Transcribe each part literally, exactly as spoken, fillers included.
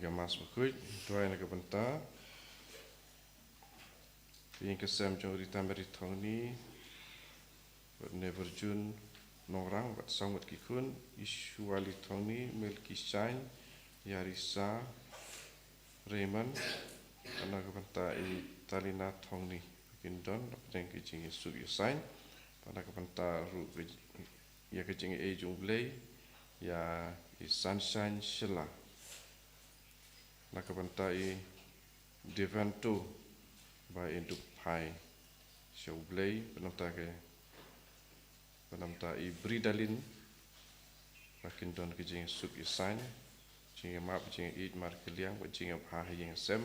Ka Mass Bakhuid, duwai na ka bynta ïing ka sem jong Rita Mary Thongni, bad Neverjun Nongrang, bad Sangmat ki khun, Ishwali Thongni, Melki Shine, Yarisa Raymond, na ka bynta i Talina Thongni, kin don, na pdeng ka jingïasuk ïasain, na ka bynta ruh ka ïa ka jingïeit jong U Blei, ïa i Sunshine Shila. Na ka bynta i Devento, ba in dup phai sha U Blei, bad namta ka, bad namta i Bridalin, ba kin don ka jingïasuk ïasain, jingïamap, jingïeit markylliang, bad jingïabha ha ïing ha sem.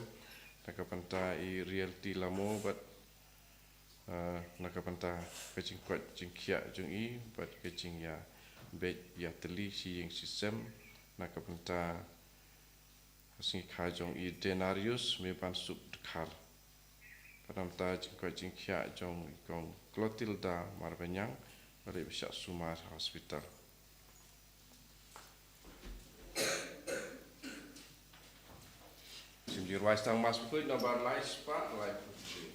Na ka bynta i Realty Lamo, bad Ah, na ka bynta ka jingkoit jingkhiah jong i, bad ka jingïabeit ïatylli shi ïing shi sem, na ka bynta ka sngi kha jong i Denarius Mebansuk Dkhar. Bad namta jingkoit jingkhiah jong i kong Clotilda Marbaniang, ba la ïoh shah sumar ha hospital. Sim Jingïarwai Tang Mass Bakhuid, nombar lai spah lai phew.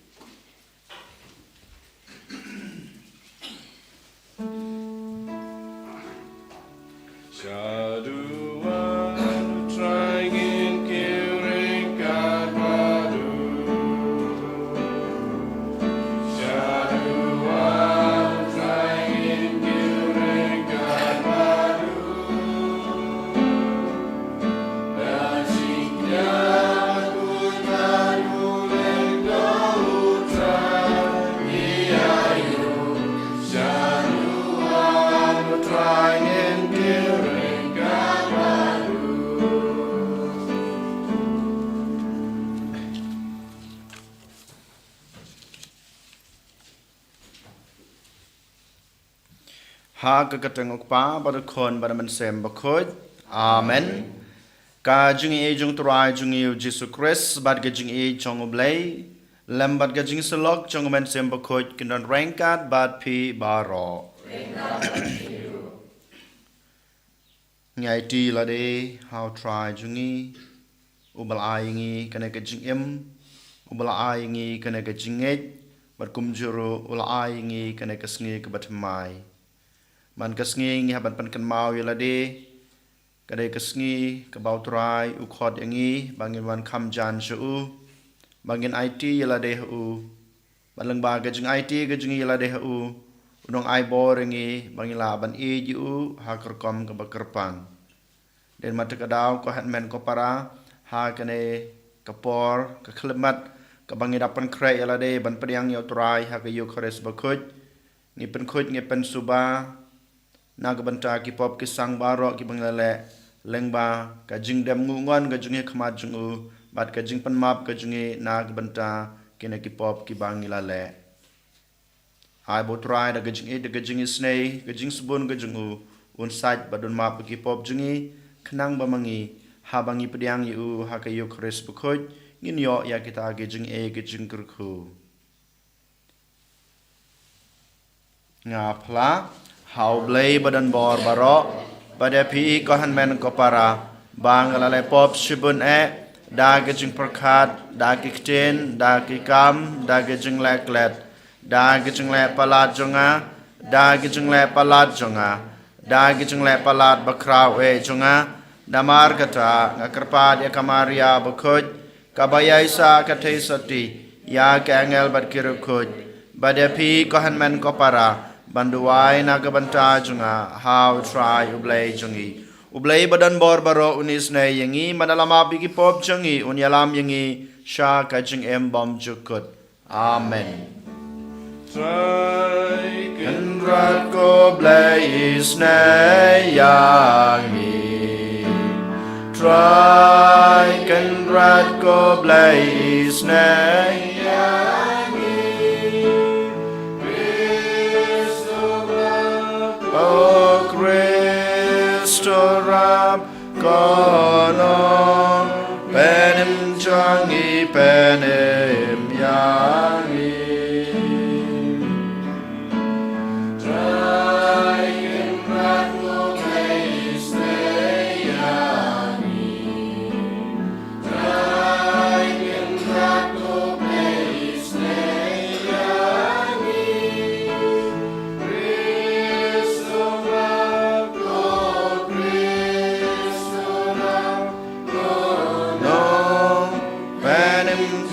Shaduh U Trai ngin kiew ryngkat bad u. Ha ka kyrteng U Kpa, bad U Khun, bad U Mynsiem Bakhuid. Amen. Ka jingïeit jong U Trai jong ngi U Jisu Khrist, bad ka jingïeit jong U Blei, lem bad ka jingsyllok jong U Mynsiem Bakhuid, kin don ryngkat bad phi baroh. Ngi aiti lade ha U Trai jong ngi, uba la ai ïa ngi kane ka jingim, uba la ai ïa ngi kane ka jingngeit, bad kumjuh ruh u la ai ïa ngi kane ka sngi kaba thymmai. Man ka sngi ngi hap ban pynkynmaw ïa lade, ka dei ka sngi kaba U Trai u khot ïa ngi ba ngin wan kham jan sha u, ba ngin aiti ïa lade ha u. Bad lyngba ka jingaiti ka jong ngi ïa lade ha u, un ong ai bor ïa ngi ba ngin lah ban ïeit ïa u ha ka rukom kaba kyrpang. Dei namar kata ka daw ko hynmen ko para, ha kane ka por ka khyllipmat kaba ngi dap pynkhreh ïa lade ban pdiang ïa U Trai ha ka Ïukharist bakhuid, ngi pynkhuid ngi pynsuba na ka bynta ki pop ki sang baroh kiba ngi la leh, lyngba ka jingdem nguh ngon ka jong ngi ha khmat jong u, bad ka jingpynmap ka jong ngi na ka bynta kine ki pop kiba ngi la leh. Ai ba U Trai da ka jingïeit, da ka jingisynei, ka jingsbun ka jong u, un sait bad un map ïa ki pop jong ngi, khnang ba ma ngi, haba ngi pdiang ïa u ha ka Ïukharist bakhuid, ngin ïoh ïa kita ki jingeh ki jingkyrkhu. Nga phla ha U Blei ba don bor baroh, bad ïa phi ko hynmen ko para, ba nga la leh pop shibun eh, da ka jingpyrkhat, da ki ktien, da ki kam, da ka jingleh klet, da ka jingleh palat jong nga, da ka jingleh palat jong nga, da ka jingleh palat bakhraw eh jong nga. Namar kata nga kyrpad ïa ka Maria bakhuid, kaba ïaisah ka theisotti ïa ki angel bad ki riewkhuid, bad ïa phi ko hynmen ko para, ban duwai na ka bynta jong nga ha U Trai U Blei jong ngi. U Blei ba don bor baroh un isynei ïa ngi, bad lada la map ïa ki pop jong ngi un ïalam ïa ngi sha ka jingim bymjukut. Amen. Trai Kynrad ko Blei isynei ïa ngi. Trai Kynrad ko Blei isynei ïa ngi. Khrist u rap, o Khrist u rap, ko nongpynim jong ngi, pynim ïa ngi. Trai Kynrad ko Blei isynei ïa ngi.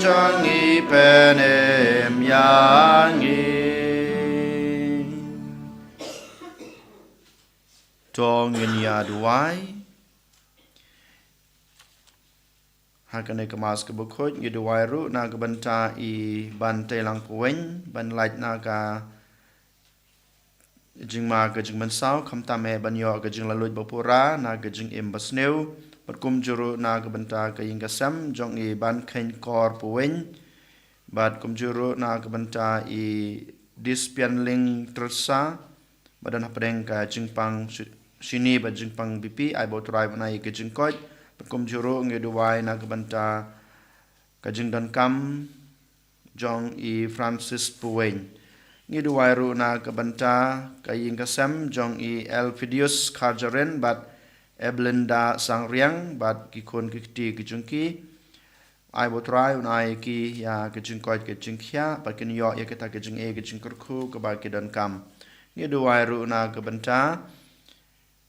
Jong ngi pynim ïa ngi. To ngin ïa duwai. Ha kane ka Mass kaba khuid ngi duwai ruh na ka bynta i Bah Teilang Paweng ban lait na ka jingma ka jingmynsaw, khamtam eh ban ïoh ka jinglaitluid ba pura na ka jingim ba sniew. Bad kumjuh ruh na ka bynta ka ïing ka sem jong i Bah Kheiñkor Paweng. Bad kumjuh ruh na ka bynta i Dispianling Teresa ba don hapdeng ka jingpang shi-, shini bad jingpang bipi. Ai ba U Trai un ai ka jingkoit. Bad kumjuh ruh ngi duwai na ka bynta ka jingdonkam jong i Francis Paweng. Ngi duwai ruh na ka bynta ka ïing ka sem jong i Elfidius Kharjaren bad Eblinda Sangriang bad ki khun ki kti ki jong ki. Ai ba U Trai un ai ki ïa ka jingkoit ka jingkhiah bad kin ïoh ïa kata ka jingeh ka jingkyrkhu kaba ki donkam. Ngi duwai ruh na ka bynta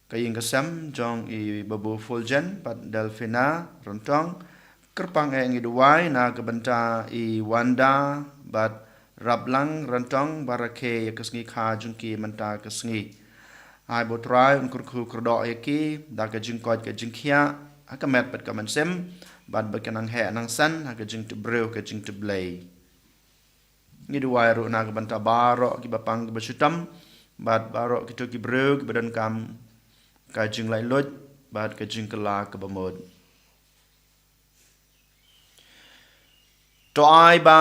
ka ïing ka sem jong i Babu Fulgen bad Delfina Rantong. Kyrpang eh ngi duwai na ka bynta i Wanda bad Raplang Rantong ba rakhe ïa ka sngi kha jong ki mynta ka sngi. Ai ba U Trai un kyrkhu kyrdoh ïa ki da ka jingkoit ka jingkhiah ha ka met bad ka mynsiem bad ba kin nang heh nang san ha ka jingtip briew ka jingtip Blei. Ngi duwai ruh na ka bynta baroh kiba pang kiba shitom bad baroh kito ki briew kiba donkam ka jinglaitluid bad ka jingkylla kaba mut. To ai ba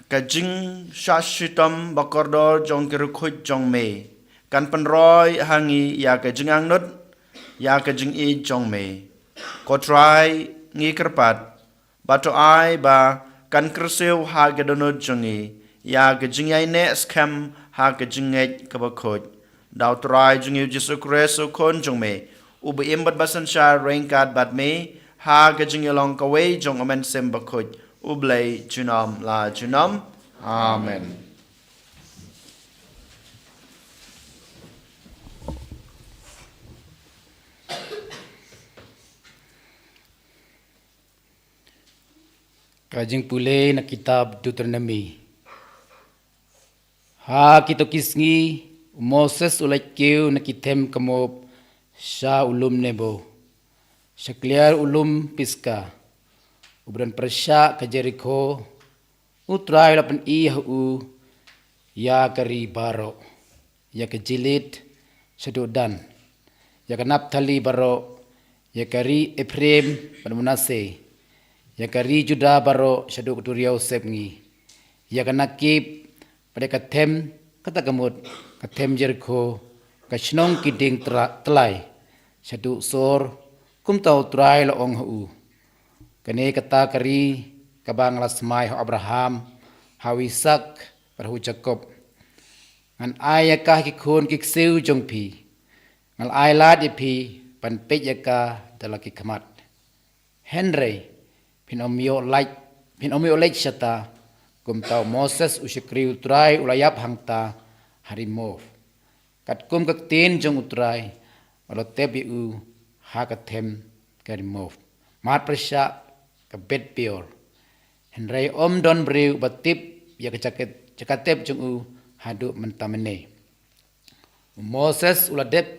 ka jingshah shitom ba kordor jong ki riewkhuid jong me kan pynroi ha ngi ïa ka jingangnud ïa ka jingïeit jong me. Ko Trai, ngi kyrpad ba to ai ba kan kyrsiew ha ka dohnud jong ngi ïa ka jingïaineh skhem ha ka jingngeit kaba khuid. Da U Trai jong ngi U Jisu Khrist U Khun jong me, uba im bad ba synshar ryngkat bad me ha ka jingïalong kawei jong U Mynsiem Bakhuid, U Blei junom la junom. Amen. Ka jingpule na kitab Deuteronomi. Ha kito ki sngi, u Moses u leit kiew na ki them ka mop sha u lum Nebo, sha kliar u lum Piska, uba don pyrshah ka Jerikho. U Trai u la pyni ha u ïa ka ri baroh, ïa ka Gilead shaduh Dan, ïa ka Naphtali baroh, ïa ka ri Ephraim bad Manasseh, ïa ka ri Judah baroh shaduh ka duriaw sepngi, ïa ka Nakib bad ïa ka them, kata ka mut ka them Jerikho, ka shnong ki dieng tra-, tlai shaduh sor, kumta U Trai u la ong ha u. Kane kata ka ri kaba nga la smai ha u Abraham, ha u Isaak bad ha u Jakob. Ngan ai ïa ka ha ki khun ki ksiew jong phi. Nga la ai lad ïa phi ban peit ïa ka da la ki khmat. Hynrei phin ym ïoh leit, phin ym ïoh leit shata. Kumta u Moses u shakri U Trai u la ïap hangta ha ri Moab, katkum ka ktien jong U Trai ba u la tep ïa u ha ka them ka ri Moab, marpyrshah ka Bet Peor. Hynrei ym don briew ba tip ïa ka jaka, jaka tep jong u haduh mynta mynne. U Moses u la dep,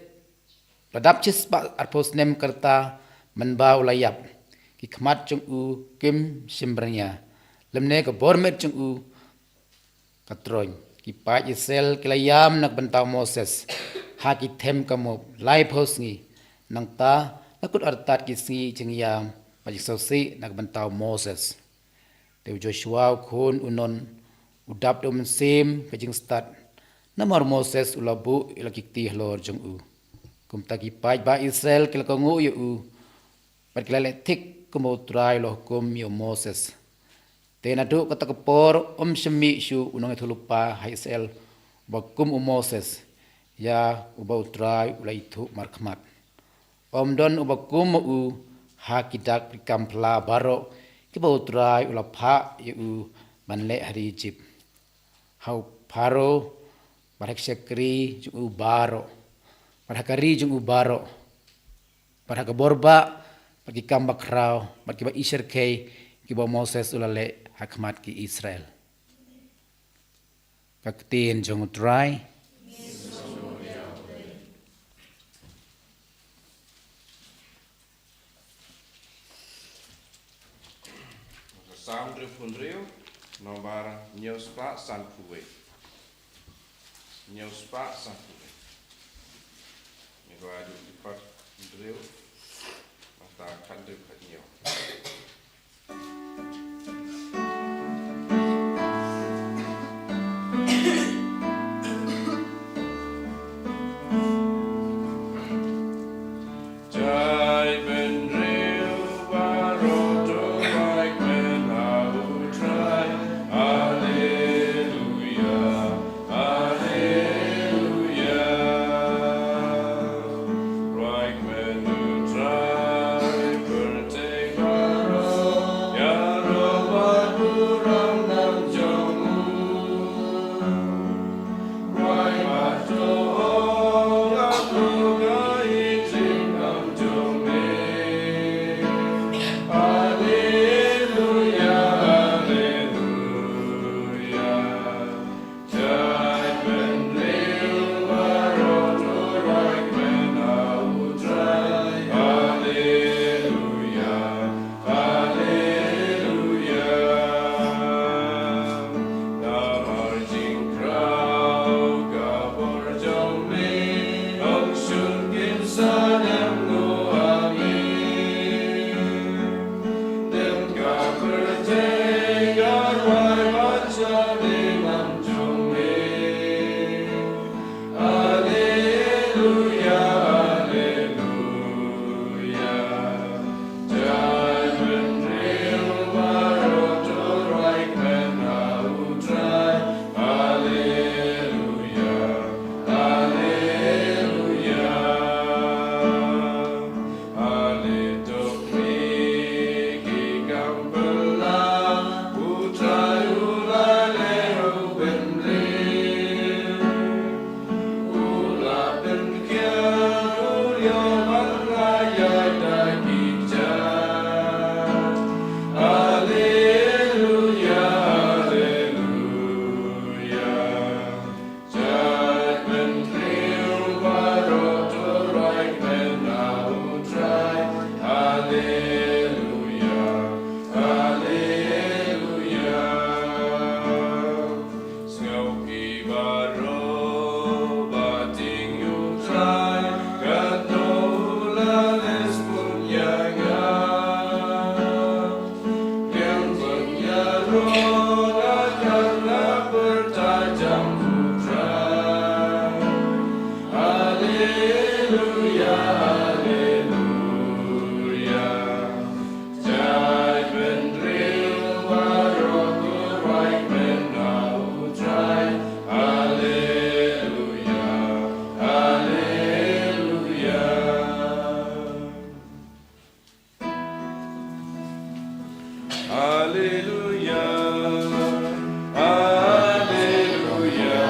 la dap shispah arphew snem ka rta mynba u la ïap. Ki khmat jong u kim shym byrngïa, lymne ka bor met jong u ka troiñ. Ki paid Israel ki la ïam na ka bynta u Moses ha ki them ka Moab laiphew sngi. Nangta la kut artat ki sngi jingïam bad jingsngewsih na ka bynta u Moses. Te u Joshua u khun u Nun u dap da u mynsiem ka jingstad, namar u Moses u la buh ïa la ki kti halor jong u. Kumta ki paid ba Israel ki la kohnguh ïa u bad ki la leh thik kumba U Trai u la hukum ïa u Moses. Te naduh kata ka por ym shym mih shuh u nongïathuhlypa ha Israel uba kum u Moses, ïa uba U Trai u la ithuh markhmat. Ym don uba kum ma u ha ki dak ki kam phylla baroh kiba U Trai u la phah ïa u ban leh ha ri Ijipt. Ha u Pharaoh bad ha ki shakri jong u baroh, bad ha ka ri jong u baroh, bad ha ka bor bah, bad ki kam bakhraw, bad kiba ishyrkhei, kiba u Moses u la leh ha khmat ki Israel. Ka ktien jong U Trai. Ka Salm hynriewphew hynriew, nombar hynñiew spah sanphew wei. Hynñiew spah sanphew wei. Ngi kwah ju dkhot hynriew, mynta khathynriew khathynñiew. Jai bynriew baroh to Ruaid Mawlai, Alleluia, Alleluia. Ruaid Mawlai, Trai pyrthei baroh, ïaroh bad burom nam jong u. Alleluia, Alleluia. Namar jingkraw ka bor jong me, ong shun kin sa dem nguh ha me. Dem ka pyrthei ka rwai bad shane nam jong me. Alleluia, alleluia. Jai bynriew baroh to Ruaid Mawlai, Alleluia, alleluia. Ale to phi ki kam pynlah, U Trai u la leh u bynriew. U la pynkhiah u ïoh ban lait ïa ki jait. Alleluia, alleluia. Jai bynriew baroh to Ruaid Mawlai, U Trai. Alleluia, alleluia. Sngap ïa baroh ba dei U Trai, katno u la leh sbun ïa nga. Ïeng bad ïaroh, nga kwah ban pyrta jam U Trai. Alleluia, alleluia. Jai bynriew baroh to Ruaid Mawlai, U Trai. Alleluia, alleluia. Alleluia, alleluia,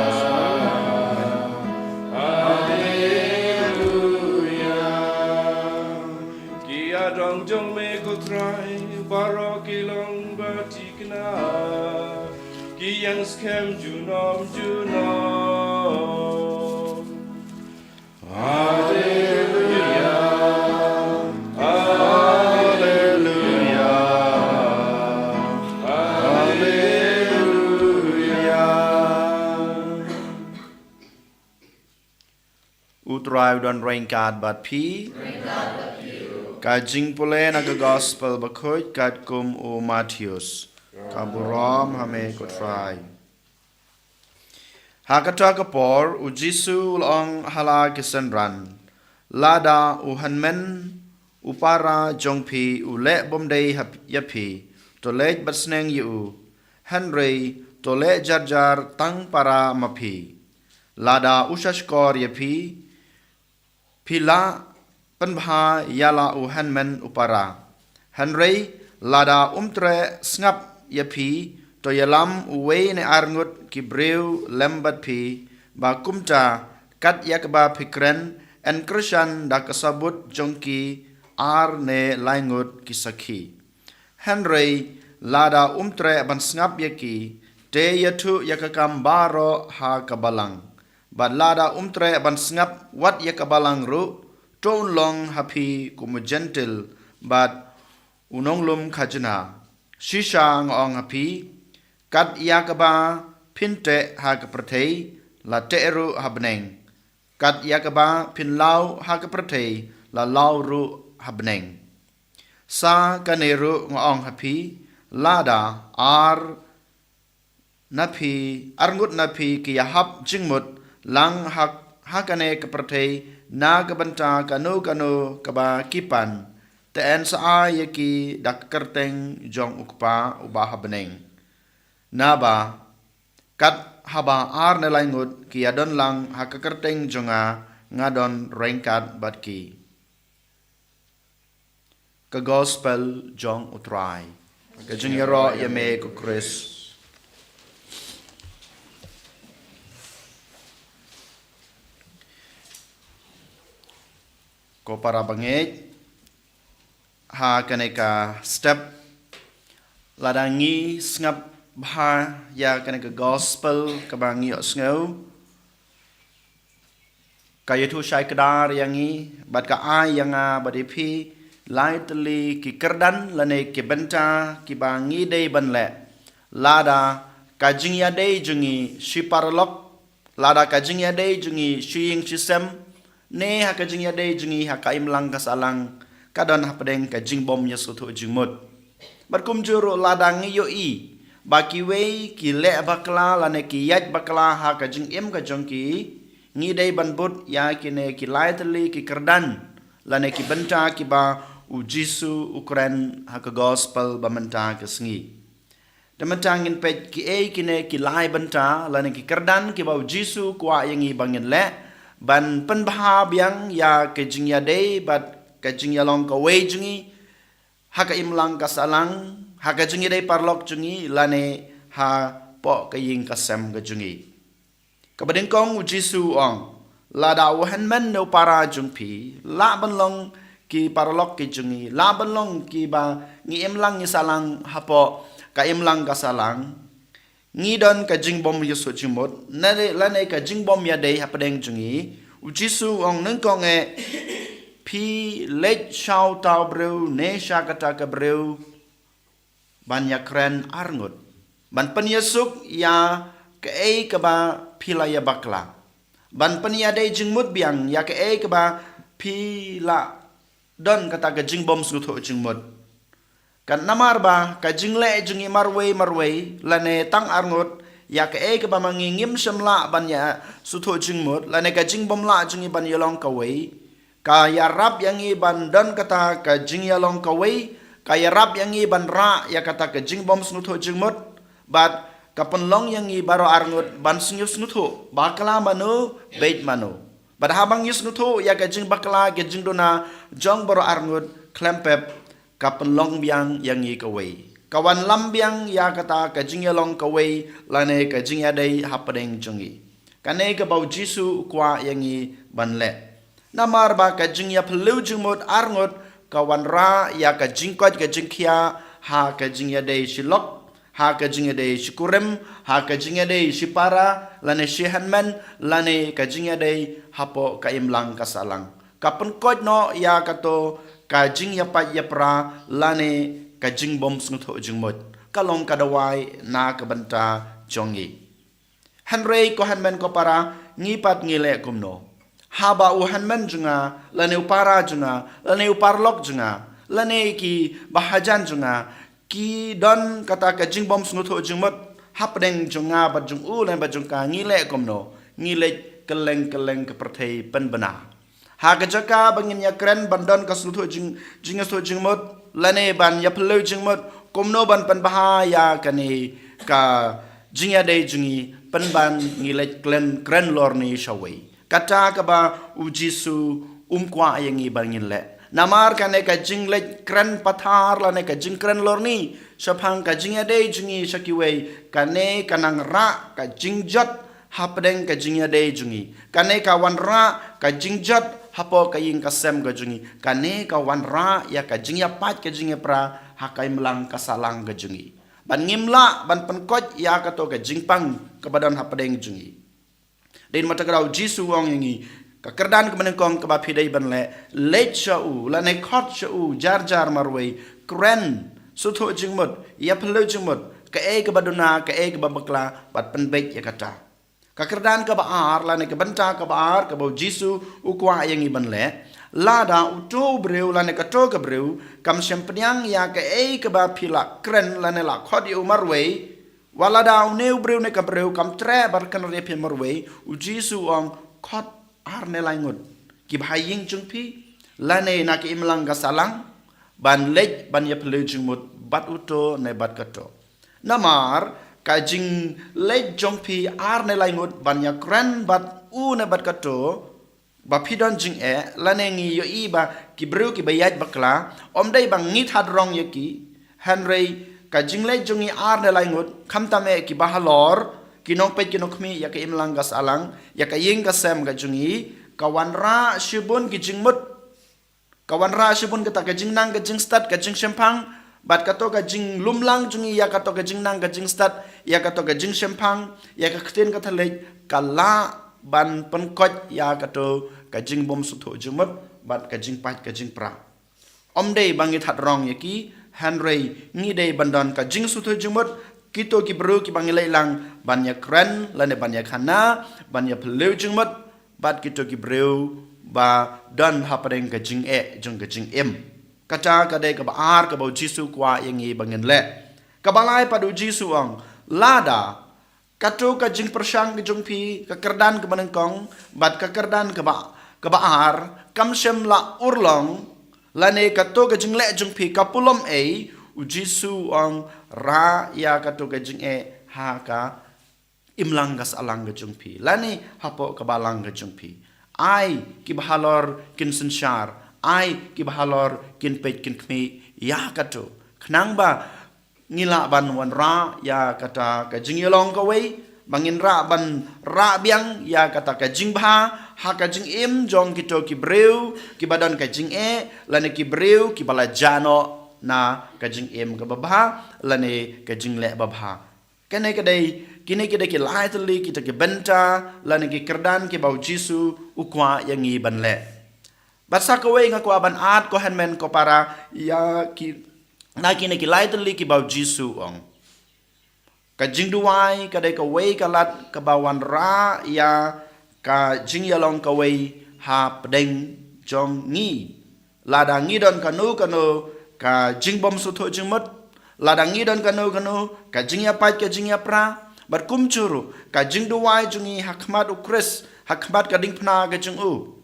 alleluia. Ki ïadong jong me ko Trai, baroh ki long ba thikna. Ki ïeng skhem junom junom. Alleluia, alleluia, alleluia. U Trai u don ryngkat bad phi. Ka jingpule na ka Gospel bakhuid katkum u Mathaios. Ka burom ha me ko Trai. Ha kata ka por, u Jisu u la ong ha la ki synran, lada u hynmen u para jong phi u leh bymdei ha, ïa phi, to leit bad sneng ïa u, hynrei to leh jarjar tang para ma phi. Lada u shahshkor ïa phi, phi lah pynbha ïa la u hynmen u para. Hynrei lada um treh sngap ïa phi, to ïalam uwei ne ar ngut ki briew lem bad phi, ba kumta kat ïa kaba phi kren, yn kyrshan da ka sabut jong ki ar ne lai ngut ki sakhi. Hynrei Lada um treh ban sngap ïa ki, te ïathuh ïa ka kam baroh ha ka balang. Bad lada um treh ban sngap wat ïa ka balang ruh, to un long ha phi kum u Jentil bad u nonglum khajna. Shisha nga ong ha phi, kat ïa kaba phin teh ha ka pyrthei, la teh ruh ha bneng. Kat ïa kaba phin law ha ka pyrthei, la law ruh ha bneng. Sa kane ruh nga ong ha phi, lada ar na phi, arngut na phi ki ïahap jingmut lang ha, ha kane ka pyrthei na ka bynta kano kano kaba ki pan, te yn sa ai ïa ki da ka kyrteng jong u Kpa uba ha bneng. Naba kat haba ar ne lai ngut ki ïadon lang ha ka kyrteng jong nga, nga don ryngkat bad ki. Ka Gospel jong u Trai. Ka jingïaroh ïa me ko Khrist. Ko para bangeit, ha kane ka step, lada ngi sngap bha ïa kane ka Gospel kaba ngi ïohsngew, ka ïathuh shai kdar ïa ngi bad ka ai ïa nga bad ïa phi lai tylli ki kyrdan lane ki bynta kiba ngi dei ban leh. Lada ka jingïadei jong ngi shi paralok, lada ka jingïadei jong ngi shi ïing shi sem, ne ha ka jingïadei jong ngi ha ka imlang ka sahlang, ka don hapdeng ka jingbym ïasngewthuh jingmut. Bad kumjuh ruh lada ngi ïohi ba kiwei ki leh bakla lane ki ïaid bakla ha ka jingim ka jong ki, ngi dei ban bud ïa kine ki lai tylli ki kyrdan lane ki bynta kiba u Jisu u kren ha ka Gospel ba mynta ka sngi. Te mynta ngin peit kiei kine ki lai bynta lane ki kyrdan kiba u Jisu u kwah ïa ngi ba ngin leh ban pynbha biang ïa ka jingïadei bad ka jingïalong kawei jong ngi ha ka imlang ka sahlang, ha ka jingïadei paralok jong ngi lane hapoh ka ïing ka sem ka jong ngi. Kaba nyngkong u Jisu u ong, lada u hynmen ne u para jong phi lah ban long ki paralok ki jong ngi, lah ban long kiba ngi imlang ngi sahlang hapoh ka imlang ka sahlang, ngi don ka jingbym ïasngewthuh jingmut lane, lane ka jingbym ïadei hapdeng jong ngi, u Jisu u ong nyngkong eh, phi leit sha uta u briew ne sha kata ka briew ban ïakren arngut, ban pynïasuk ïa kaei kaba phi la ïabakla, ban pynïadei jingmut biang ïa kaei kaba phi la don kata ka jingbym sngewthuh jingmut. Kan namar ba ka jingleh jong ngi marwei marwei lane tang arngut ïa kaei kaba ma ngi ngim shym lah ban ïasngewthuh jingmut lane ka jingbym lah jong ngi ban ïalong kawei, ka ïarap ïa ngi ban don kata ka jingïalong kawei, ka ïarap ïa ngi ban rah ïa kata ka jingbym sngewthuh jingmut, bad ka pynlong ïa ngi baroh arngut ban sngew sngewthuh bakla mano beit mano. Bad haba ngi sngewthuh ïa ka jingbakla ka jingduna jong baroh arngut khlem pep, ka pynlong biang ïa ngi kawei, ka wanlam biang ïa kata ka jingïalong kawei lane ka jingïadei hapdeng jong ngi. Kane kaba u Jisu u kwah ïa ngi ban leh. Namar ba ka jingïaphylliew jingmut arngut ka wanrah ïa ka jingkoit ka jingkhiah ha ka jingïadei shi lok, ha ka jingïadei shi kurim, ha ka jingïadei shi para lane shi hynmen lane ka jingïadei hapoh ka imlang ka sahlang. Ka pynkoit noh ïa kato ka jingïapait ïapra lane ka jingbym sngewthuh jingmut, ka long ka dawai na ka bynta jong ngi. Hynrei ko hynmen ko para, ngi pat ngi leh kumno? Haba u hynmen jong nga lane u para jong nga lane u paralok jong nga lane ki bahajan jong nga ki don kata ka jingbym sngewthuh jingmut hapdeng jong nga bad jong u lane bad jong ka, ngi leh kumno? Ngi leit kylleng kylleng ka pyrthei pynbna. Ha ka jaka ba ngin ïakren ban don ka sngewthuh jing, jingsngewthuh jingmut lane ban ïaphylliew jingmut, kumno ban pynbha ïa kane ka jingïadei jong ngi, pynban ngi leit kren, kren lorni shawei. Kata kaba u Jisu um kwah ïa ngi ba ngin leh. Namar kane ka jingleit kren pathar lane ka jingkren lorni shaphang ka jingïadei jong ngi sha kiwei, kane ka nang rah ka jingjot hapdeng ka jingïadei jong ngi. Kane ka wanrah ka jingjot hapoh ka ïing ka sem ka jong ngi. Kane ka wanrah ïa ka jingïapait ka jingïapra ha ka imlang ka sahlang ka jong ngi. Ban ngim lah ban pynkoit ïa kato ka jingpang kaba don hapdeng jong ngi. Dei namar kata ka daw Jisu u ong ïa ngi, ka kyrdan kaba nyngkong kaba phi dei ban leh, leit sha u, lane khot sha u jar jar marwei, kren, sngewthuh jingmut, ïaphylliew jingmut, kaei kaba duna, kaei kaba bakla, bad pynbeit ïa kata. Ka kyrdan kaba ar, lane ka bynta kaba ar, kaba u Jisu u kwah ïa ngi ban leh, lada uto u briew, lane kato ka briew kam shym pdiang ïa kaei kaba phi la kren, lane la khot ïa u marwei, wat lada une u briew ne ka briew kam treh ban kren ïa phi marwei, u Jisu u ong, khot ar ne lai ngut kiba ha ïing jong phi, lane na ka imlang ka sahlang, ban leit ban ïaphylliew jingmut bad uto ne bad kato. Namar ka jingleit jong phi ar ne lai ngut ban ïakren bad u ne bad kato, ba phi don jingeh, lane ngi ïohi ba ki briew kiba ïaid bakla, ym dei ba ngi thad rong ïa ki, hynrei ka jingleit jong ngi ar ne lai ngut, khamtam eh kiba halor, ki nongpeit ki nongkhmih ïa ka imlang ka sahlang, ïa ka ïing ka sem ka jong ngi, ka wanrah shibun ki jingmut, ka wanrah shibun kata ka jingnang ka jingstad ka jingshemphang, bad kato ka jinglumlang jong ngi ïa kato ka jingnang ka jingstad, ïa kato ka jingshemphang, ïa ka ktien ka thylliej, ka lah ban pynkoit ïa kato ka jingbym sngewthuh jingmut, bad ka jingpait ka jingpra. Ym dei ba ngi thad rong ïa ki, hynrei ngi dei ban don ka jingsngewthuh jingmut, kito ki briew kiba ngi leit lang ban ïakren, lane ban ïakhana, ban ïaphylliew jingmut, bad kito ki briew ba don hapdeng ka jingeh jong ka jingim. Kata ka dei kaba ar kaba u Jisu u kwah ïa ngi ba ngin leh. Kaba lai pat u Jisu u ong, lada kato ka jingpyrshang ka jong phi, ka kyrdan kaba nyngkong bad ka kyrdan kaba, kaba ar, kam shym la urlong, lane kato ka jingleh jong phi ka pulom ei, u Jisu u ong, rah ïa kato ka jingeh ha ka imlang ka sahlang ka jong phi, lane hapoh ka balang ka jong phi. Ai kiba halor kin synshar, ai kiba halor kin peit kin khmih ïa kato, khnang ba ngi lah ban wanrah ïa kata ka jingïalong kawei, ba ngin lah ban rah biang ïa kata ka jingbha ha ka jingim jong kito ki briew kiba don ka jingeh, lane ki briew kiba la jah noh na ka jingim kaba bha, lane ka jingleh babha. Kane ka dei, kine ki dei ki lai tylli kita ki bynta, lane ki kyrdan kiba u Jisu u kwah ïa ngi ban leh. Bad sa kawei nga kwah ban add, ko hynmen ko para, ïa ki, na kine ki lai tylli kiba u Jisu u ong. Ka jingduwai ka dei kawei ka lad kaba wanrah ïa ka jingïalong kawei hapdeng jong ngi. Lada ngi don kano kano ka jingbym sngewthuh jingmut, lada ngi don kano kano ka jingïapait ka jingïapra, bad kumjuh ruh ka jingduwai jong ngi ha khmat u Khrist, ha khmat ka diengphna ka jong u,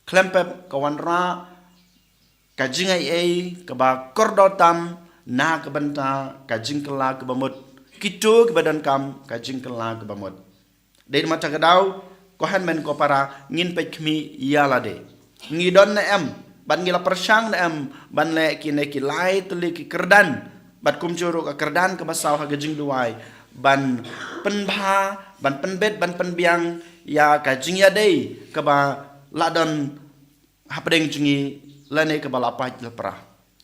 khlem pep ka wanrah ka jingaiei kaba kordor tam na ka bynta ka jingkylla kaba mut, kito kiba donkam ka jingkylla kaba mut. Dei namar kata ka daw, ko hynmen ko para, ngin peit khmih ïa lade. Ngi don ne em, bad ngi la pyrshang ne em ban leh kine ki lai tylli ki kyrdan, bad kumjuh ruh ka kyrdan kaba saw ha ka jingduwai, ban pynbha, ban pynbeit, ban pynbiang ïa ka jingïadei kaba la don hapdeng jong ngi, lane kaba la pait la pra.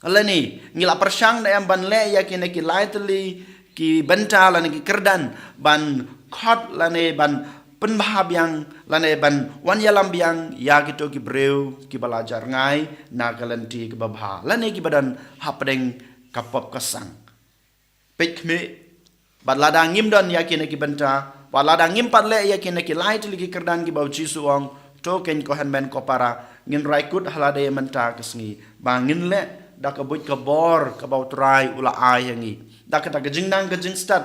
Lane ngi la pyrshang ne em ban leh ïa kine ki lai tylli ki bynta lane ki kyrdan, ban khot lane ban pynbha biang, lane ban wan ïalam biang ïa kito ki briew kiba la jah rngai na ka lynti kaba bha, lane kiba don hapdeng ka pop ka sang. Peit khmih, bad lada ngim don ïa kine ki bynta, bad lada ngim pat leh ïa kine ki lai tylli ki kyrdan kiba u Jisu u ong, to keiñ, ko hynmen ko para, ngin rai kut ha lade mynta ka sngi ba ngin leh da ka buit ka bor kaba u Trai u la ai ha ngi, da kata ka jingnang ka jingstad,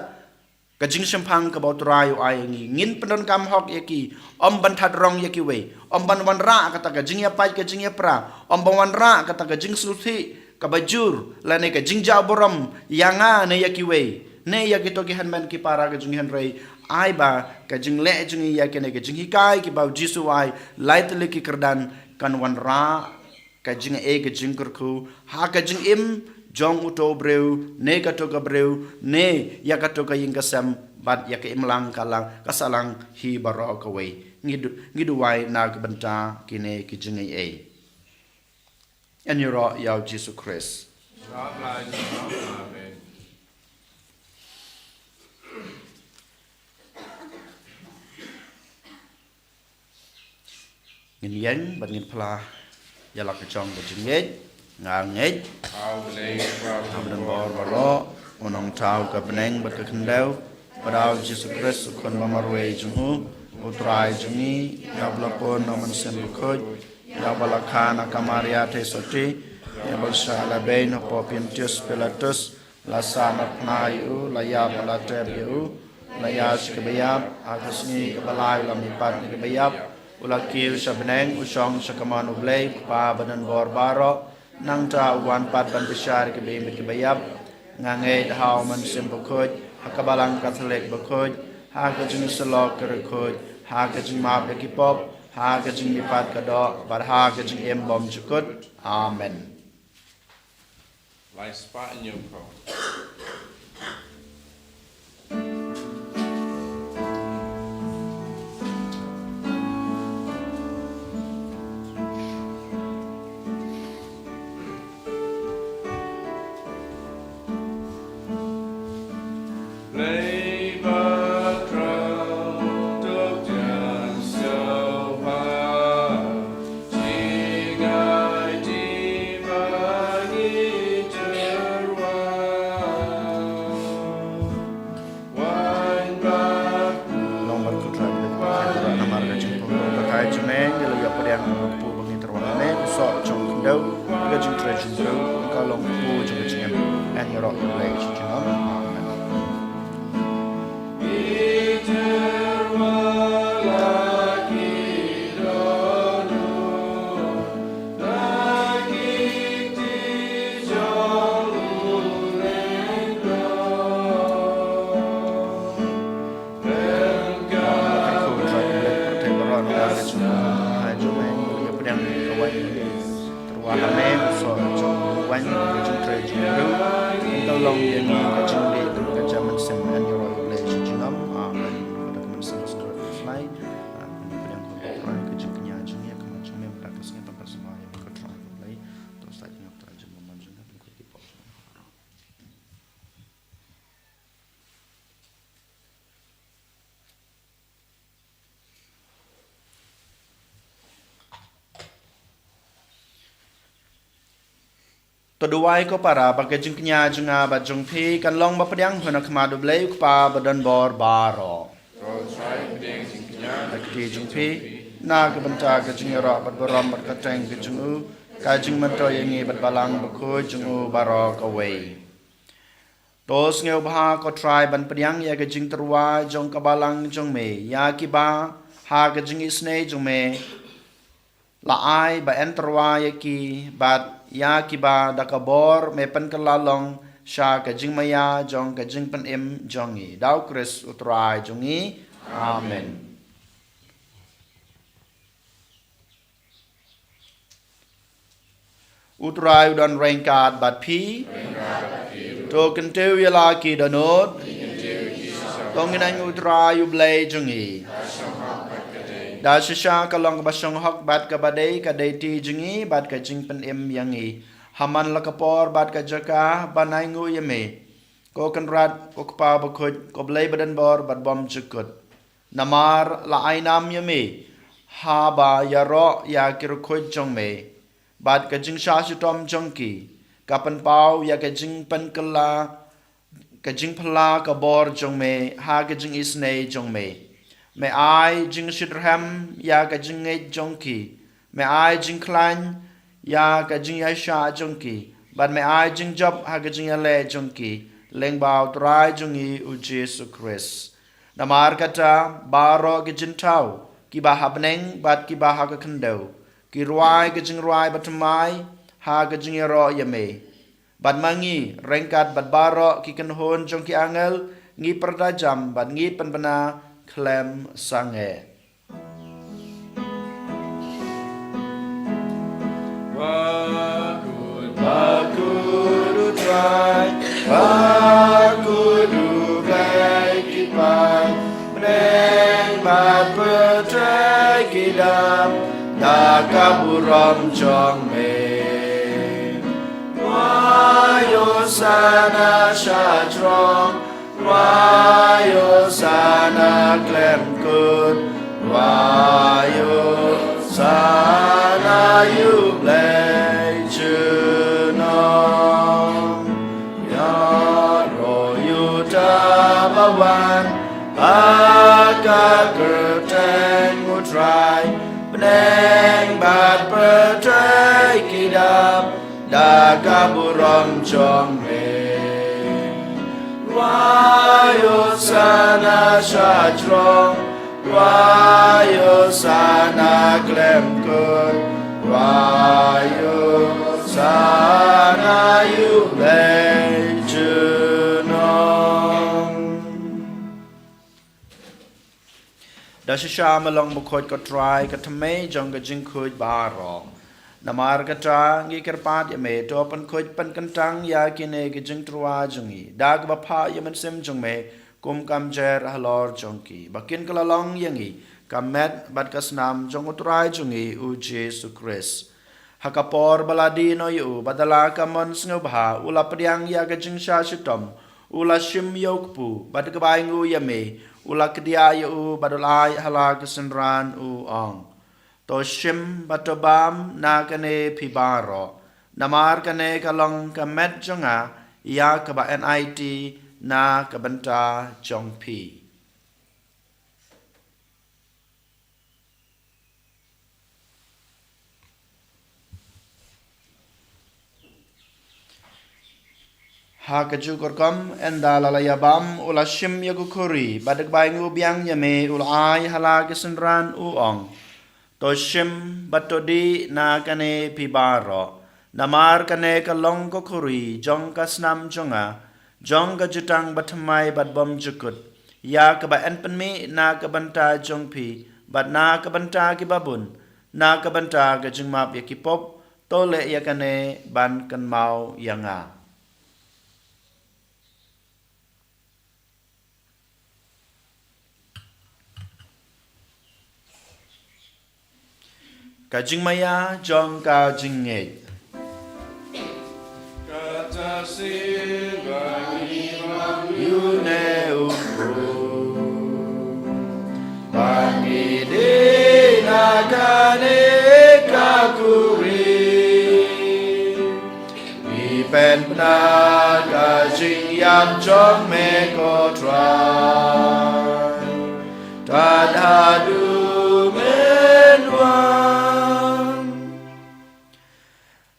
ka jingshemphang kaba u Trai u ai ha ngi. Ngin pyndonkam hok ïa ki, ym ban thad rong ïa kiwei, ym ban wanrah kata ka jingïapait ka jingïapra, ym ban wanrah kata ka jingsngewsih kaba jur, lane ka jingjah burom ïa nga ne ïa kiwei, ne ïa kito ki hynmen ki para ka jong ngi, hynrei ai ba ka jingleh jong ngi ïa kine ki jinghikai kiba u Jisu u ai, lai tylli ki kyrdan, kan wanrah ka jingaiei ka jingkyrkhu ha ka jingim jong uto u briew, ne kato ka briew, ne ïa kato ka ïing ka sem, bad ïa ka imlang ka la, ka sahlang hi baroh kawei. Ngi du-, ngi duwai na ka bynta kine ki jingaiei. Ngi ïaroh ïa u Jisu Khrist. Amen. Ngin ïeng bad ngin phla ïa la ka jong ka jingngeit. Nga ngeit ha U Blei, ha U Nongbor baroh, U Nongthaw ka bneng bad ka khyndew, bad ha U Jisu Khrist, U Khun bamarwei jong U, U Trai jong ngi, ïa uba la pun na U Mynsiem Bakhuid, ïa uba la kha na ka Maria Theisotti, ïa uba la shah lehbeiñ hapoh Pontius Pilatus, la sahnarphna ïa U, la ïap, la tep ïa U, la ïaid sha kaba ïap, ha ka sngi kaba lai U la mihpat na ki baïap, U la kiew sha bneng, U shong sha kamon U Blei, U Kpa ba don bor baroh, nangta U wan pat ban bishar ïa ki ba im bad ki baïap. Nga ngeit ha U Mynsiem Bakhuid, ha ka Balang Katholik bakhuid, ha ka jingïasyllok ki riewkhuid, ha ka jingmap ïa ki pop, ha ka jingmihpat ka doh, bad ha ka jingim bymjukut. Amen. Lai spah hynñiew phew. Long bad Ko Trai Blei, namar ka jingpynlong pakai jong me ngi la ïapdiang, long kpu ba ngi tyrwa ha me, u soh jong ka khyndew, ka jingtrei jong u briew, ka long kpu jong ka jingim. Yn ïaroh ïa U Blei sha junom. Amen. Tyrwa ha me, u soh jong u waiñ, ka jingtrei jong u briew, ka long ïa ngi ka jingleh, ka jingmynsiem, yn ïaroh ïa U Blei sha junom. Amen. Ka mynsiem ka sngewthuh, ka jingkñia jong ngi, ka jingmyntoi jong ngi, ka jingmyntoi jong ngi. To duwai ko para, ba ka jingkñia jong nga bad jong phi kan long ba pdiang ha khmat U Blei U Kpa ba don bor baroh. To Trai, pdiang jingkñia ha ka kti jong phi, na ka bynta ka jingïaroh bad burom bad kyrteng ka jong u, ka jingmyntoi ïa ngi bad Balang Bakhuid jong u baroh kawei. To sngewbha ko Trai ban pdiang ïa ka jingtyrwa jong ka Balang jong me, ïa kiba ha ka jingisynei jong me la ai ba yn tyrwa ïa ki, bad ïa kiba da ka bor me pynkylla long sha ka jingmaïa jong ka jingpynim jong ngi. Da U Khrist U Trai jong ngi. Amen. U Trai u don ryngkat bad phi. To kyntiew ïa la ki dohnud. To ngin ïeng ha U Trai U Blei jong ngi. Da shisha ka long kaba shonghok bad kaba dei, ka dei ti jong ngi bad ka jingpynim ïa ngi. Ha man la ka por bad ka jaka ban ai nguh ïa me, ko Kynrad, ko Kpa Bakhuid, ko Blei ba don bor bad bymjukut. Namar la ai nam ïa me haba ïaroh ïa ki riewkhuid jong me, bad ka jingshah shitom jong ki ka pynpaw ïa ka jingpynkylla, ka jingphylla ka bor jong me ha ka jingisynei jong me. Me ai jingshitrhem ïa ka jingngeit jong ki, me ai jingkhlaiñ ïa ka jingïaishah jong ki, bad me ai jingjop ha ka jingïaleh jong ki, lyngba U Trai jong ngi U Jisu Khrist. Namar kata, baroh ki jingthaw, kiba ha bneng bad kiba ha ka khyndew, ki rwai ka jingrwai bathymmai ha ka jingïaroh ïa me. Bad ma ngi, ryngkat bad baroh ki kynhun jong ki angel, ngi pyrta jam bad ngi pynbna khlem sangeh. Bakhuid, bakhuid U Trai, bakhuid U Blei ki paid, bneng bad pyrthei ki dap da ka burom jong me. Hosana sha jrong, wa Hosana khlem kut, wa Hosana ïa U Blei junom. Ïaroh ïa uta uba wan ha ka kyrteng U Trai, bneng bad pyrthei ki dap da ka burom jong me. Wa Hosana sha jrong, wa Hosana khlem kut, wa Hosana ïa U Blei junom. Da shisha me long bakhuid, ko Trai, ka thymmei jong ka jingkhuid baroh. Namar kata ngi kyrpad ïa me, to pynkhuid pynkyntang ïa kine ki jingtyrwa jong ngi da kaba phah ïa u Mynsiem jong me kum ka mynsiem halor jong ki, ba kin kylla long ïa ngi ka met bad ka snam jong U Trai jong ngi U Jisu Khrist. Ha ka por ba la die noh ïa u, bad da la ka mon sngewbha u la pdiang ïa ka jingshah shitom, u la shim ïa u kpu, bad kaba ainguh ïa me, u la kdiah ïa u, bad u la ai ha la ka synran, u ong: To shim bad to bam na kane phi baroh, namar kane ka long ka met jong nga, ïa kaba yn aiti na ka bynta jong phi. Ha kajuh ka rukom, ynda la la ïa bam, u la shim ïa ka khuri, bad kaba ainguh biang ïa me, u la ai ha la ka synran, u ong: To shim bad to dih na kane phi baroh, namar kane ka long ka khuri jong ka snam jong nga, jong ka jutang bathymmai bad bymjukut, ïa kaba yn pynmih na ka bynta jong phi bad na ka bynta kiba bun, na ka bynta ka jingmap ïa ki pop. To leh ïa kane ban kynmaw ïa nga. Ka jingmaïa jong ka jingngeit. Kata sien ba ngi ïa u ne u kpu, ba ngi dih na kane ka khuri. Ngi pynbna ka jingïap jong me, ko Trai, tad haduh men wan.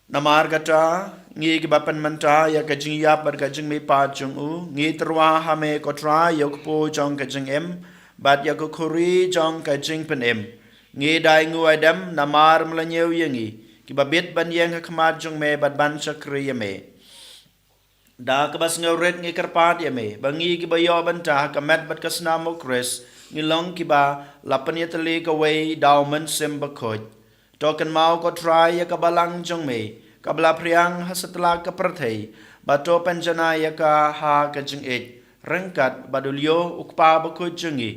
Namar kata, ngi kiba pynmynta ïa ka jingïap bad ka jingmihpat jong u, ngi tyrwa ha me, ko Trai, ïa u kpu jong ka jingim bad ïa ka khuri jong ka jingpynim. Ngi da ainguh aidem namar me la ñiew ïa ngi, kiba bit ban ïeng ha khmat jong me bad ban shakri ïa me. Da kaba sngewrit ngi kyrpad ïa me, ba ngi kiba ïoh bynta ha ka met bad ka snam u Khrist, ngi long kiba la pynïatylli kawei da u Mynsiem Bakhuid. To kynmaw, ko Trai, ïa ka balang jong me, kaba la phriang ha satlak ka pyrthei, bad to pynjanai ïa ka ha ka jingïeit, ryngkat bad u Leo, u kpa bakhuid jong ngi,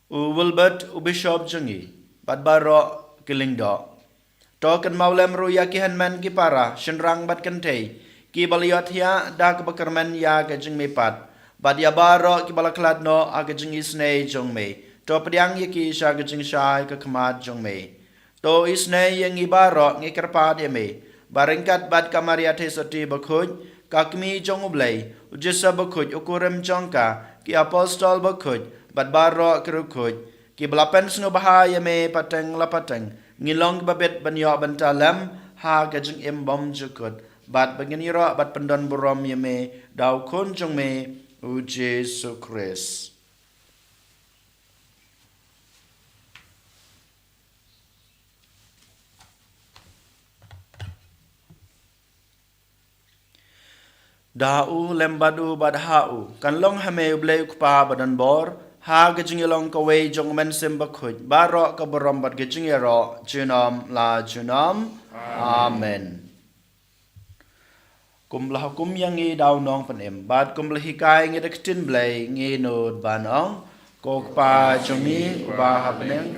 u Wilbert, u bishop jong ngi, bad baroh ki lyngdoh. To kynmaw lem ruh ïa ki hynmen ki para, shynrang bad kynthei, kiba la ïohthiah da kaba kyrmen ïa ka jingmihpat, bad ïa baroh kiba la khlad noh ha ka jingisynei jong me. To pdiang ïa ki sha ka jingshai ka khmat jong me. To isynei ïa ngi baroh, ngi kyrpad ïa me, ba ryngkat bad ka Maria Theisotti bakhuid, ka Kmie jong u Blei, u Joseph bakhuid, u kurim jong ka, ki apostol bakhuid, bad baroh ki riewkhuid, kiba la pynsngewbha ïa me pateng la pateng, ngin long kiba bit ban ïoh bynta lem ha ka jingim bymjukut, bad ba ngin ïaroh bad pyndonburom ïa me da u Khun jong me, u Jisu Khrist. Da u, lem bad u, bad ha u, kan long ha me u Blei u Kpa badonbor, ha ka jingïalong kawei jong u Mynsiem Bakhuid, baroh ka burom bad ka jingïaroh junom la junom. Amen. Kumba la hukum ïa ngi da u Nongpynim, bad kumba la hikai ïa ngi da ka ktien Blei, ngi nud ban ong: Ko Kpa jong ngi uba ha bneng,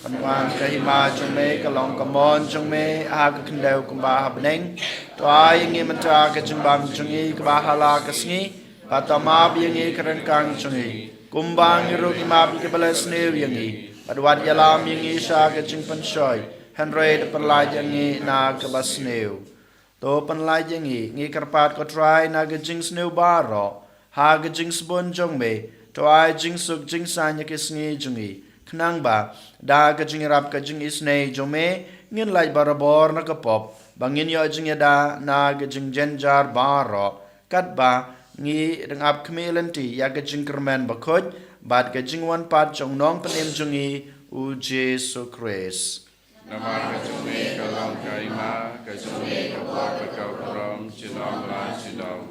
pynwan ka hima jong me, ka long ka mon jong me ha ka khyndew kumba ha bneng. To ai ïa ngi mynta ka jingbam jong ngi kaba ha la ka sngi, bad to map ïa ngi ka ryngkang jong ngi, kumba ngi ruh ngi map ïa kiba la sniew ïa ngi, bad wat ïalam ïa ngi sha ka jingpynshoi, hynrei to pynlait ïa ngi na kaba sniew. To pynlait ïa ngi, ngi kyrpad ko Trai, na ka jingsniew baroh, ha ka jingsbun jong me, to ai jingsuk jingsaiñ ïa ki sngi jong ngi. Khnang ba da ka jingïarap ka jingisynei jong me, ngin lait barabor na ka pop, ba ngin ïoh jingïada na ka jingjynjar baroh, katba ngi dang ap khmih lynti ïa ka jingkyrmen bakhuid bad ka jingwan pat jong u Nongpynim jong ngi, u Jisu Khrist. Namar ka jong me ka long ka hima, ka jong me ka bor bad ka burom, junom la junom.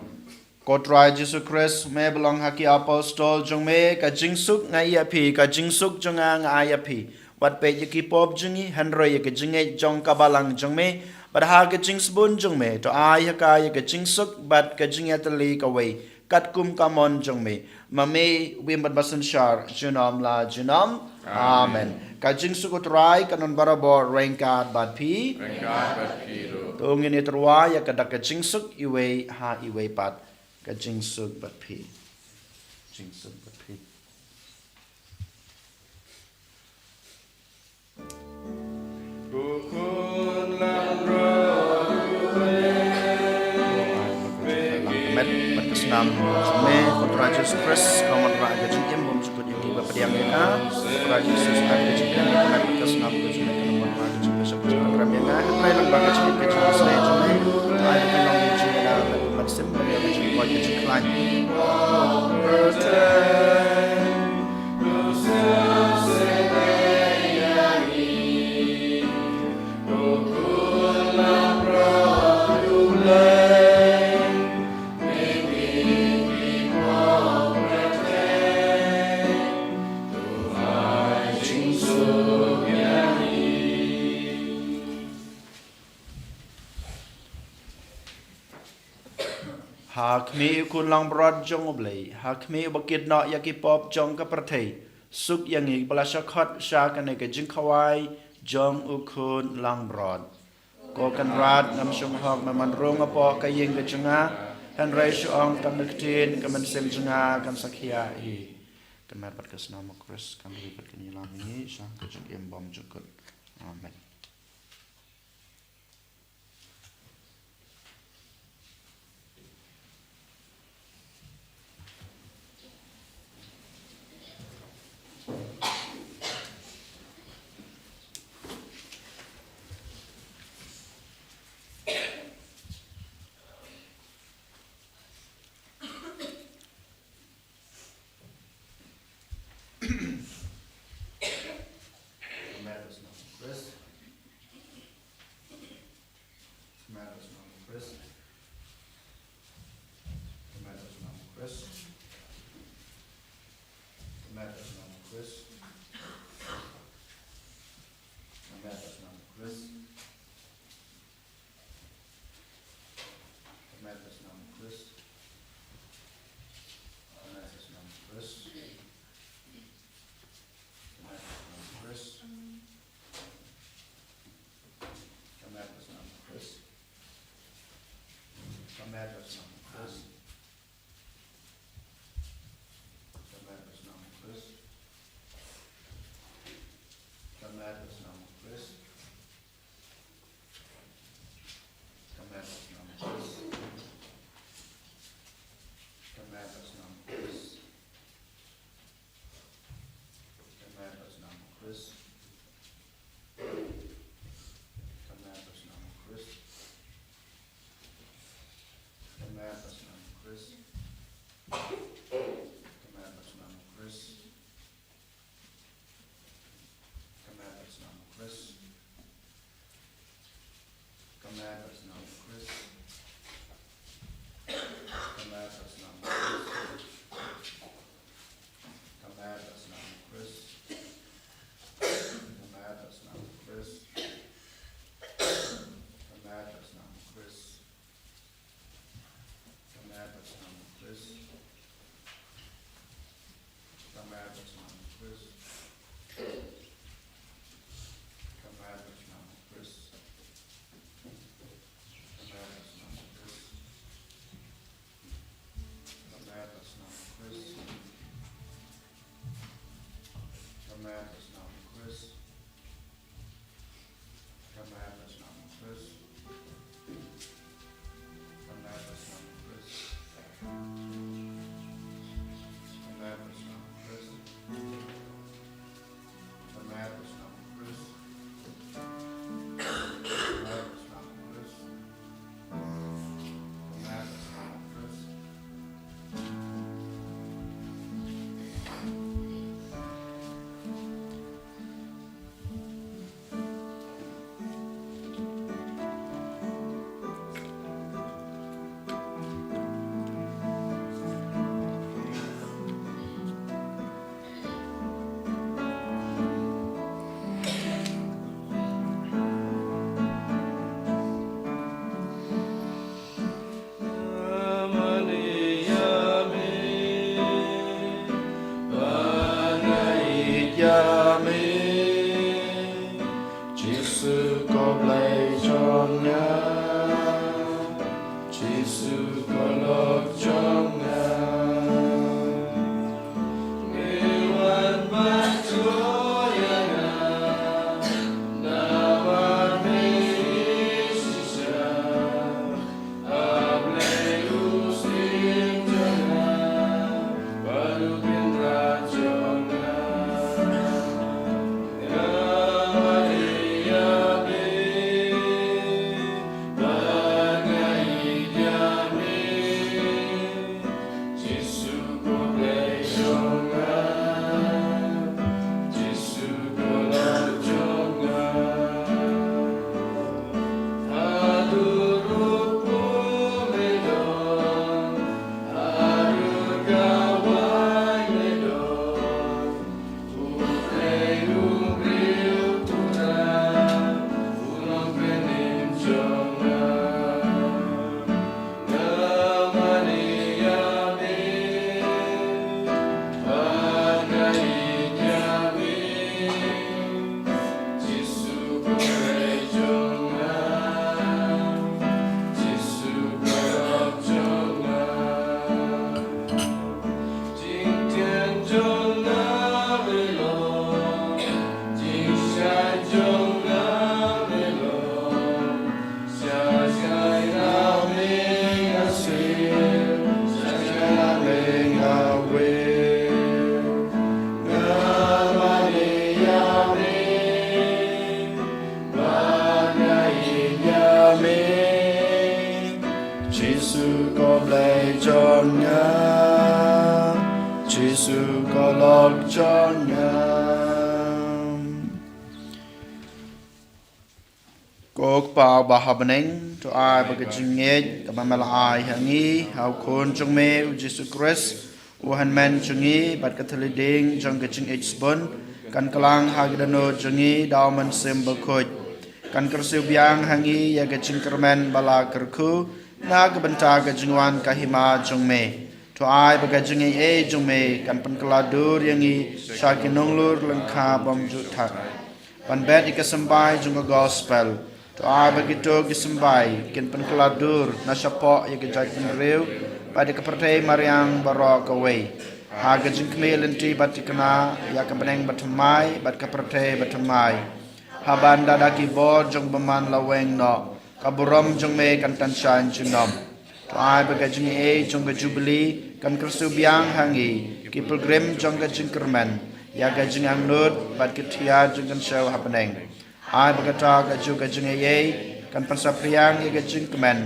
Ko Trai Jisu Khrist, me ba long ha ki apostol jong me, ka jingsuk nga ai ïa phi, ka jingsuk jong nga nga ai ïa phi. Wat peit ïa ki pop jong ngi, hynrei ïa ka jingngeit jong ka balang jong me, bad ha ka jingsbun jong me, to ai ha ka ïa ka jingsuk bad ka jingïatylli kawei, katkum ka mon jong me, ma me u im bad ba synshar junom la junom. Amen. Amen. Ka jingsuk u Trai kan don barabor ryngkat bad phi. Ryngkat bad phi ruh. To ngin ïatyrwa ïa ka da ka jingsuk iwei ha iwei pat. Ka jingsuk bad phi. Jingsuk bad phi. Ka met bad ka snam jong me, ko Trai Jisu Khrist, ka wanrah ka jingim bymjukut ïa kiba pdiang ïa ka. Ko Trai Jisu, ai ka jingim, ka met bad ka snam ka jong me, ka wanrah ka jingpynshoh ka jingpynrem ïa nga. Hynrei lyngba ka jingim ka jingpynshoh jong me, ai ka long ka jingïada, ka met sim, ka jingkoit ka jingkhlaiñ. Ha khmih u khun langbrot jong U Blei, ha khmih uba kit noh ïa ki pop jong ka pyrthei, suk ïa ngi ba la shah khot sha kane ka jingkhawai jong u khun langbrot. Ko Kynrad ngam shong hok me ban rung hapoh ka ïing ka jong nga, hynrei shu ong tang ka ktien, ka mynsiem jong nga kan sa khia hi. Ka met bad ka snam u Khrist kan ri bad kan ïalam ïa ngi sha ka jingim bymjukut. Amen. Ka met bad ka snam u Khrist. Ka met bad ka snam u Khrist. Ka met bad ka snam u Khrist. Ka met bad ka snam u Khrist. Ka met bad ka snam u Khrist. Ka met bad ka snam u Khrist. Ka met bad ka snam u Khrist. Ka met bad ka snam u Khrist. Ka met bad ka snam u Khrist. Ka met bad ka snam u Khrist. Su kolok jong nga. Ko Kpa ba ha bneng, to ai ba ka jingngeit kaba me la ai ha ngi ha u Khun jong me u Jisu Khrist, u hynmen jong ngi, bad ka thylliej ding jong ka jingïeit sbun, kan kylla ha ki dohnud jong ngi da u Mynsiem Bakhuid. Kan kyrsiew biang ha ngi ïa ka jingkyrmen ba la kyrkhu na ka bynta ka jingwan ka hima jong me. To ai ba ka jingaiei jong me kan pynkylla dur ïa ngi sha ki nonglur lyngkha bymjukthait. Ban bet ïa ka symbai jong ka gospel. To ai ba kito ki symbai kin pynkylla dur na shapoh ïa ka jaitbynriew bad ïa ka pyrthei mariang baroh kawei, ha ka jingkhmih lynti bad thikna ïa ka bneng bathymmai bad ka pyrthei bathymmai. Haba ynda da ki bor jong u bymman la weng noh, ka burom jong me kan tan shaiñ junom. To ai ba ka jingaiei jong ka jubili kan kyrsiew biang ha ngi ki pilgrim jong ka jingkyrmen ïa ka jingangnud bad ka thiar jong ka jingsngew ha bneng. Ai ba kata kajuh ka jingaiei kan pynsaphriang ïa ka jingkmen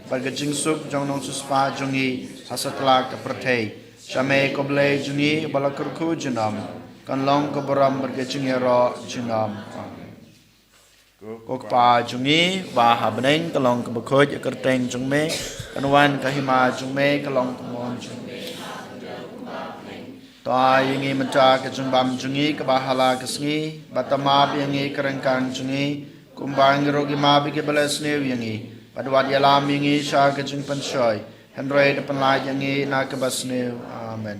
bad ka jingsuk jong u nongsiewspah jong ngi ha satlak ka pyrthei. Sha me ko Blei jong ngi ba la kyrkhu junom, kan long ka burom bad ka jingïaroh junom. Amen. Ko Kpa jong ngi ba ha bneng, ka long kaba khuid ïa ka kyrteng jong me, kan wan ka hima jong me, ka long ka mon jong me. To ai ïa ngi mynta ka jingbam jong ngi kaba ha la ka sngi, bad to map ïa ngi ka ryngkang jong ngi, kumba ngi ruh ngi map ïa kiba leh sniew ïa ngi, bad wat ïalam ïa ngi sha ka jingpynshoi, hynrei to pynlait ïa ngi na kaba sniew. Amen.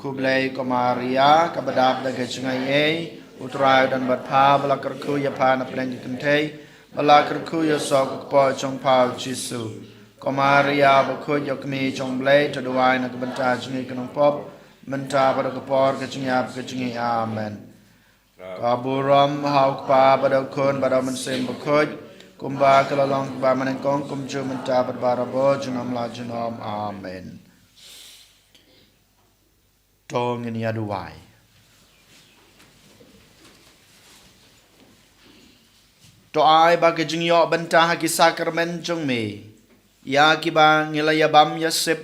Khublei ko Maria, kaba dap da ka jingaiei, u Trai u don bad pha, ba la kyrkhu ïa pha na pdeng ki kynthei, ba la kyrkhu ïa u soh ka kpoh jong pha u Jisu. Ko Maria bakhuid, ïa u Kmie jong u Blei, to duwai na ka bynta jong ngi ki nongpop, mynta bad ha ka por ka jingïap ka jong ngi. Amen. Ka burom ha u Kpa bad ha u Khun bad ha u Mynsiem Bakhuid, kumba ka la long kaba mynnyngkong, kumjuh mynta bad barabor, junom la junom. Amen. To ngin ïa duwai. To ai ba ka jingïoh bynta ha ki sakramen jong me, ïa kiba ngi la ïa bam ïa sip,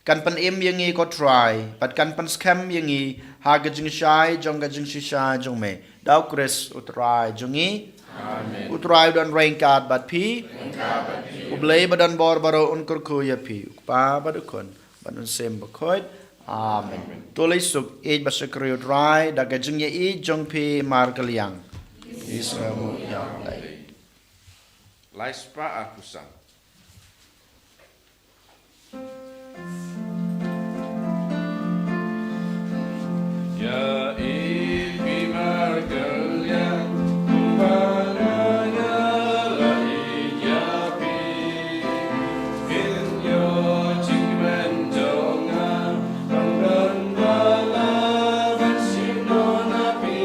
kan pynim ïa ngi ko Trai, bad kan pynskhem ïa ngi ha ka jingshai jong ka jingshisha jong me. Da u Khrist u Trai jong ngi. Amen. U Trai u don ryngkat bad phi. Ryngkat bad phi. U Blei ba don bor baroh un kyrkhu ïa phi. U Kpa bad u Khun bad u Mynsiem Bakhuid. Amen. Amen. To leit suk, ïeit bad shakri u Trai da ka jingïeit jong phi markylliang. Phi sngewbha ïa u Blei. Lai spah arphew san. Ïa ïeit phi markylliang, kumba nga la ïeit ïa phi. Phin ïoh jingkmen jong nga, ban don bad la ban shim noh na phi.